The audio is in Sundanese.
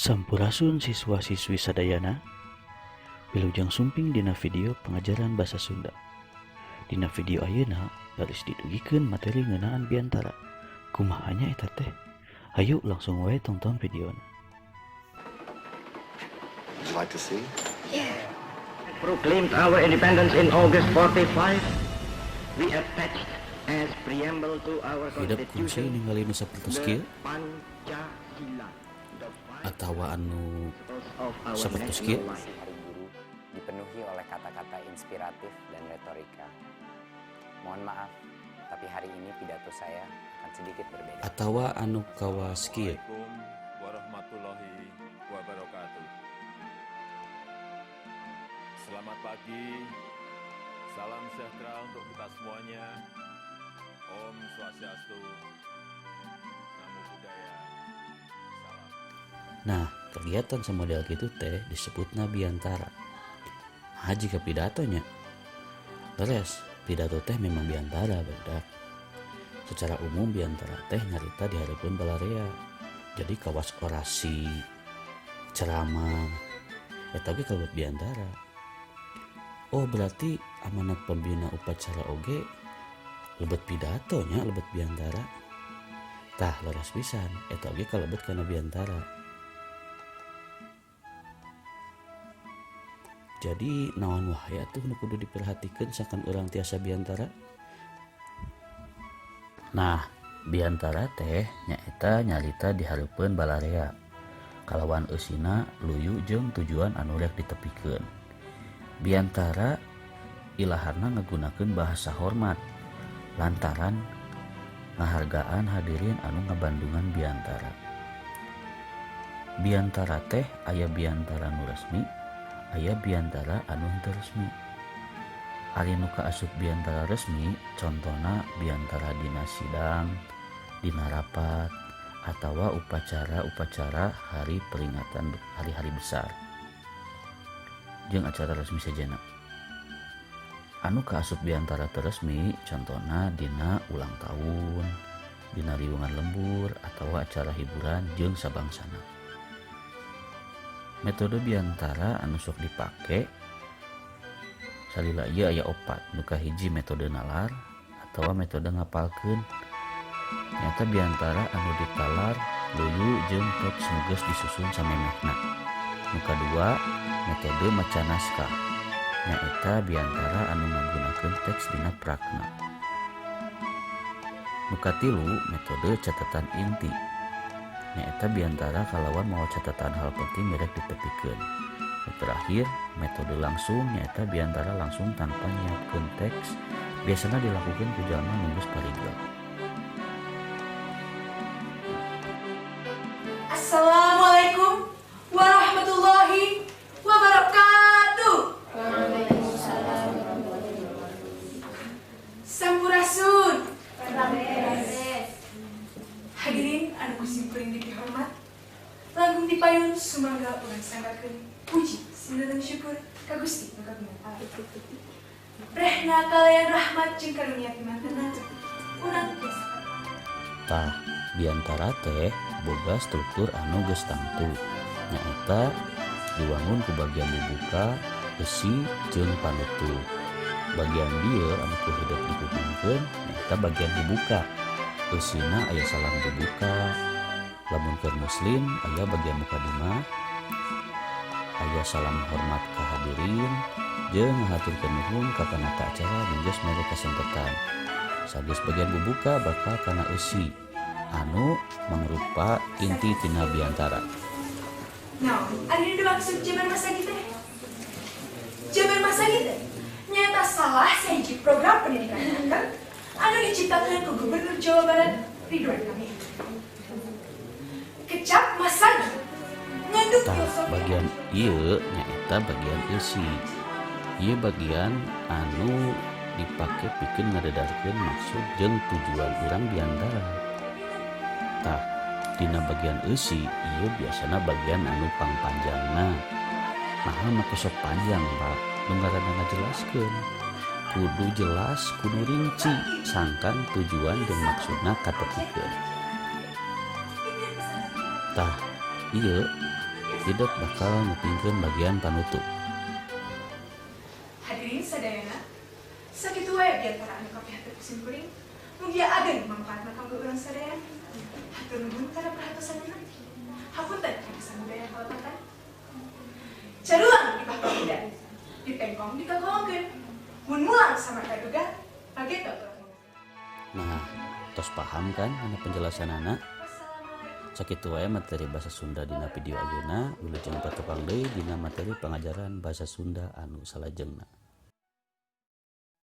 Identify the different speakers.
Speaker 1: Sampurasun siswa-siswi sadayana. Wilujeng sumping dina video pengajaran Basa Sunda. Dina video ayeuna baris didugikeun materi ngeunaan biantara. Kumaha nya eta teh? Hayu langsung wae tonton videona.
Speaker 2: Would you like to see?
Speaker 3: Proclaimed our independence in August 45, we attached as preamble to our
Speaker 1: Hidep kungsi
Speaker 3: constitution
Speaker 1: ningali nu sapertos
Speaker 3: the
Speaker 1: kieu
Speaker 3: Pancasila, the five
Speaker 1: atawa anu
Speaker 3: principles of our
Speaker 1: sapertos
Speaker 3: national
Speaker 1: kieu?
Speaker 3: life.
Speaker 4: Hari Guru dipenuhi oleh kata-kata inspiratif dan retorika. Mohon maaf, tapi hari ini pidato saya akan sedikit berbeda.
Speaker 1: Atawa anu kawas kieu?
Speaker 5: Assalamualaikum warahmatullahi wabarakatuh. Selamat pagi, salam sejahtera untuk kita semuanya. Om Swastiastu, Namo Buddhaya, salam.
Speaker 1: Nah, kegiatan samodel kitu teh disebutna biantara. Nah, jiga pidatonya. Leres, pidato teh memang biantara, barudak. Secara umum biantara teh nyarita di hareupeun balarea. Jadi kawas orasi, ceramah, eta ge kalebet biantara. Oh, berarti amanat pembina upacara oge lebet pidatonya, lebet biantara. Tah, leres pisan, eta oge kalebet kana biantara. Jadi naon wae atuh nu kudu diperhatikeun sangkan urang tiasa biantara? Nah, biantara teh nyaeta nyarita di hareupeun balarea. Kalawan eusina luyu jeung tujuan anu rek ditepikeun. Biantara ilaharna ngagunakeun bahasa hormat lantaran ngahargaan hadirin anu ngabandungan biantara. Biantara teh aya biantara nu resmi, aya biantara anu henteu resmi. Ari nu kaasup biantara resmi contona biantara dina sidang, dina rapat, atawa upacara-upacara hari peringatan hari-hari besar jeung acara resmi sejenna. Anu kaasup biantara teu resmi contona dina ulang tahun, dina riungan lembur, atawa acara hiburan jeung sabangsana. Metode biantara anu sok dipake salila ieu aya opat. Nu kahiji metode nalar atawa metode ngapalkeun. Nyata biantara anu ditalar luyu jeung teks nu geus disusun samemehna. Nu kadua metode maca naskah. Nyaeta biantara anu ngagunakeun teks dina prakna. Nu katilu metode catatan inti. Nyaeta biantara kalawan mawa catatan hal penting rek ditepikeun. Nu terakhir metode langsung, nyaeta biantara langsung tanpa nyiapkeun teks, biasana dilakukeun ku jalma nu geus parigel.
Speaker 6: Assalamualaikum warahmatullahi wabarakatuh. Sampurasun. Hadirin anu ku simkuring dipihormat, langkung dipayun sumangga urang sanggakeun puji sinareng syukur ka Gusti nu kagungan alam. Prehna kalayan rahmat jeung karunia pimantenna urang tiasa.
Speaker 1: Tah, biantara teh boga struktur anu geus tangtu. Nyaeta diwangun ku bagian bubuka, eusi jeung panutup. Bagian dieu anu ku hidep dipupingkeun nyaeta bagian bubuka. Eusina aya salam bubuka. Lamun keur muslim aya bagian mukadimah, aya salam hormat ka hadirin jeung ngahaturkeun nuhun ka panata acara nu geus mere kasempetan. Sageus bagian bubuka bakal kana eusi anu mangrupa inti tina biantara.
Speaker 6: Nah, ari nu dimaksud Jabar Masagi teh? Jabar Masagi teh nyaeta salah sahiji program pendidikan karakter anu diciptakeun ku Gubernur Jawa Barat Ridwan Kamil. Kecap Masagi ngandung
Speaker 1: Tah,
Speaker 6: filosofi
Speaker 1: bagian ieu nyaeta bagian eusi. Ieu bagian anu dipake pikeun ngadedarkeun maksud jeung tujuan urang biantara. Tah, dina bagian eusi ieu biasana bagian anu pangpanjangna. Naha make sok panjang, Pak? Nu ngaranna ngajelaskeun. Kudu jelas, kudu rinci, sangkan tujuan jeung maksudna katepikeun. Tah, ieu Hidep bakal ngupingkeun bagian panutup.
Speaker 6: Hadirin sadayana, sakitu wae biantara anu kapihatur ku simkuring. Mugia ageng mangfaatna kanggo urang sadaya. Hatur nuhun kana perhatosanana. Hapunten kana samudaya kalepatan. Carulang di kuda, ditengkong dikakolongkeun. Mun mulang sama kaduga, pageto.
Speaker 1: Nah, tos paham kan anu penjelasanana?
Speaker 6: Wassalamualaikum.
Speaker 1: Sakitu wae materi bahasa Sunda dina video ayeuna. Wilujeng patepang deui dina materi pangajaran bahasa Sunda anu salajengna.